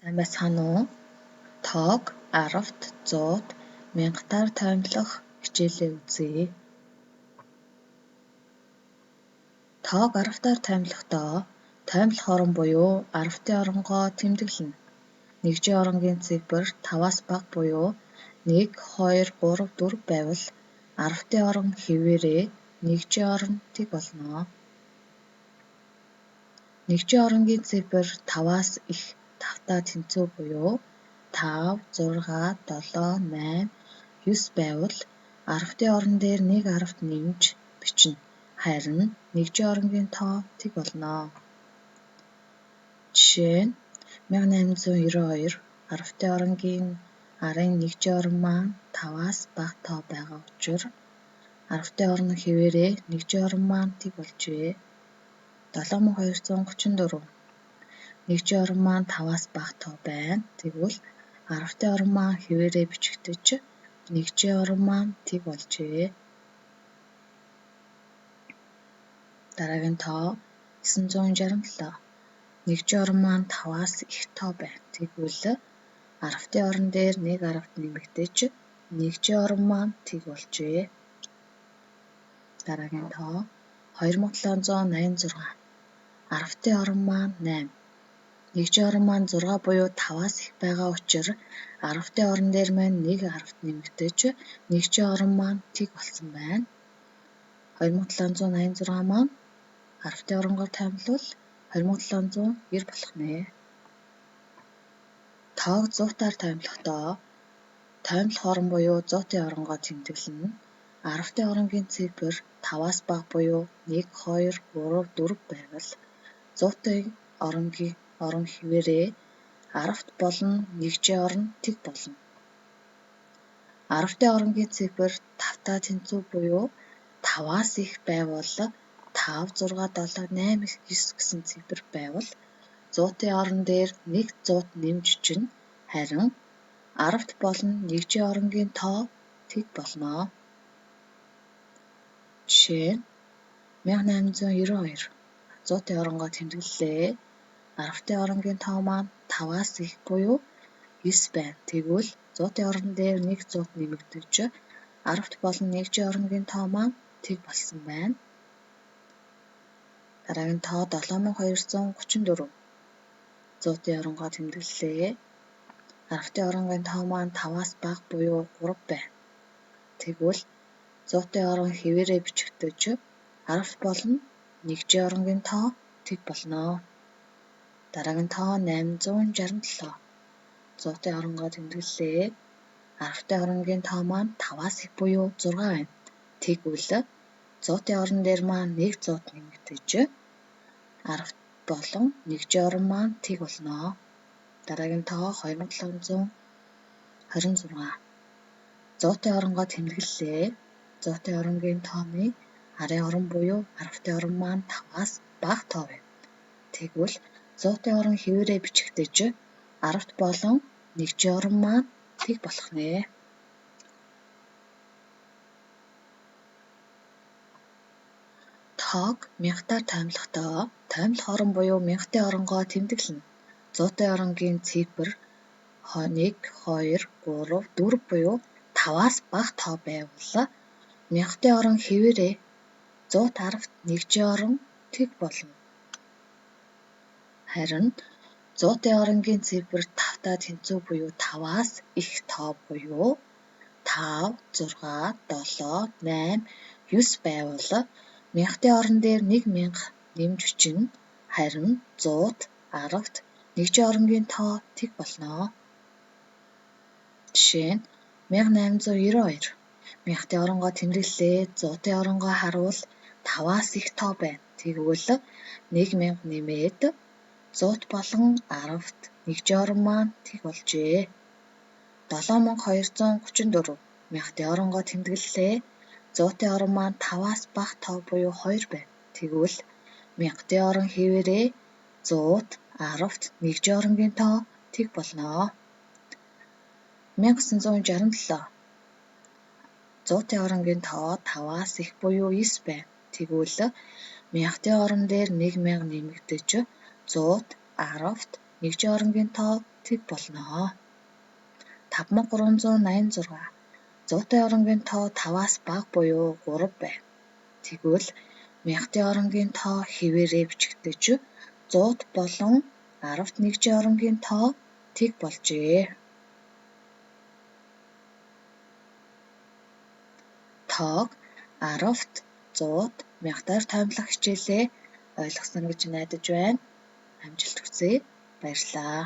Сайн байцгаана уу? Тоог аравт, зуут, мянгатаар тоймлох хичээлээ үзье. Тоог аравтаар тоймлохдоо тоймлох орон буюу аравтын оронгоо тэмдэглэнэ. Нэгжийн оронгийн цифр 5-аас бага буюу 1, 2, 3, 4 байвал аравтын орон хэвээрээ нэгжийн орон тэг болно. Нэгжийн оронгийн цифр 5-аас их тавтай тэнцүү буюу 5, 6, 7, 8, 9 байвал аравтын орон дээр нэг аравт нэмж бичнэ. Харин нэгжийн оронгийн тоо тэг болно. Жишээ нь 1892 аравтын оронгийн арын нэгжийн орон маань 5-аас бага тоо байгаа учраас аравтын орон хэвээрээ нэгжийн орон маань тэг болжээ. 7234 нэгжийн орон маань 5-аас бага тоо байна. Тэгвэл аравтын орон маань хэвээрээ бичигдэж нэгжийн орон маань тэг болжээ. Дараагийн тоо 967. Нэгжийн орон маань 5-аас их тоо байна. Тэгвэл аравтын орон дээр нэг аравт нэмэгдэж нэгжийн орон маань тэг болжээ. Дараагийн тоо 2786. Аравтын орон маань 8. Нэгжийн орон маань 6 буюу 5-аас их байгаа учраас аравтын орон дээр маань нэг аравт нэмэгдэж нэгжийн орон маань тэг болсон байна. 2786 маань аравтын оронгоор тоймлвол 2790 болох нэ. Тоог зуутаар тоймлохдоо тоймлох орон буюу зуутын оронгоо тэмдэглэнэ. Аравтын оронгийн цифр 5-аас бага буюу 1, 2, 3, 4 байвал зуутын оронгийн орон хэвээрээ аравт болон нэгжийн орон тэг болно. Аравтын оронгийн цифр 5-тай тэнцүү буюу 5-аас их байвал 5, 6, 7, 8, 9 гэсэн цифр байвал зуутын орон дээр нэг зуут нэмж бичнэ. Харин аравт болон нэгжийн оронгийн тоо тэг болно. Жишээ нь 1892 зуутын оронгоо тэмдэглэлээ. Аравтын оронгийн тоо маань 5-аас их буюу 9 байна. Тэгвэл зуутын орон дээр нэг зуут нэмэгдэж аравт болон нэгжийн оронгийн тоо маань тэг болсон байна. Дараагийн тоо 7234. Зуутын оронгоо тэмдэглэлээ. Аравтын оронгийн тоо маань 5-аас бага буюу 3 байна. Тэгвэл зуутын орон хэвээрээ бичигдэж аравт болон нэгжийн оронгийн тоо тэг болно. Дараагийн тоо 867. Зуутын оронгоо тэмдэглэлээ. Аравтын оронгийн тоо маань 5-аас их буюу 6 байна. Тэгвэл зуутын орон дээр маань нэг зуут нэмэгдэж аравт болон нэгжийн орон маань тэг болно. Дараагийн тоо 2726. Зуутын оронгоо тэмдэглэлээ. Зуутын оронгийн тооны арын орон буюу аравтын орон маань 5-аас бага тоо байна. Тэгвэл зуутын орон хэвээрээ бичигдэж аравт болон нэгжийн орон маань тэг болох нэ. Тоог мянгатаар тоймлохдоо тоймлох орон буюу мянгатын оронгоо тэмдэглэнэ. Зуутын оронгийн цифр 1, 2, 3, 4 буюу 5-аас бага тоо байвал мянгатын орон хэвээрээ зуут аравт нэгжийн орон тэг болно. Харин зуутын оронгийн цифр 5-тай тэнцүү буюу 5-аас их тоо буюу 5, 6, 7, 8, 9 байвал мянгатын орон дээр 1000 нэмж бичнэ. Харин зуут, аравт, нэгжийн оронгийн тоо тэг болно. Жишээ нь 1892 мянгатын оронгоо тэмдэглэлээ. Зуутын оронгоо харуул 5-аас их тоо байна. Тэгвэл 1000 нэмээд зуут болон аравт нэгжийн орон маань тэг болжээ. 7234 мянгатын оронгоо тэмдэглэлээ. Зуутын орон маань 5-аас бага тоо буюу 2 байна. Тэгвэл мянгатын орон хэвээрээ зуут, аравт, нэгжийн оронгийн тоо тэг болно. 1967 зуутын оронгийн тоо 5-аас их буюу 9 байна. Тэгвэл мянгатын орон дээр 1000 нэмэгдэж зуут, аравт, Нэгжийн оронгийн тоо тэг болно. 5386. Зуутын оронгийн тоо 5-аас бага буюу 3 байна. Тэгвэл мянгатын оронгийн тоо хэвээрээ бичигдэж, зуут болон аравт нэгжийн оронгийн тоо тэг болжээ. Тоог аравт, зуут, мянгатаар тоймлох хичээлээ ойлгосон гэж найдаж байна. Амжилт хүсье. Баярлалаа.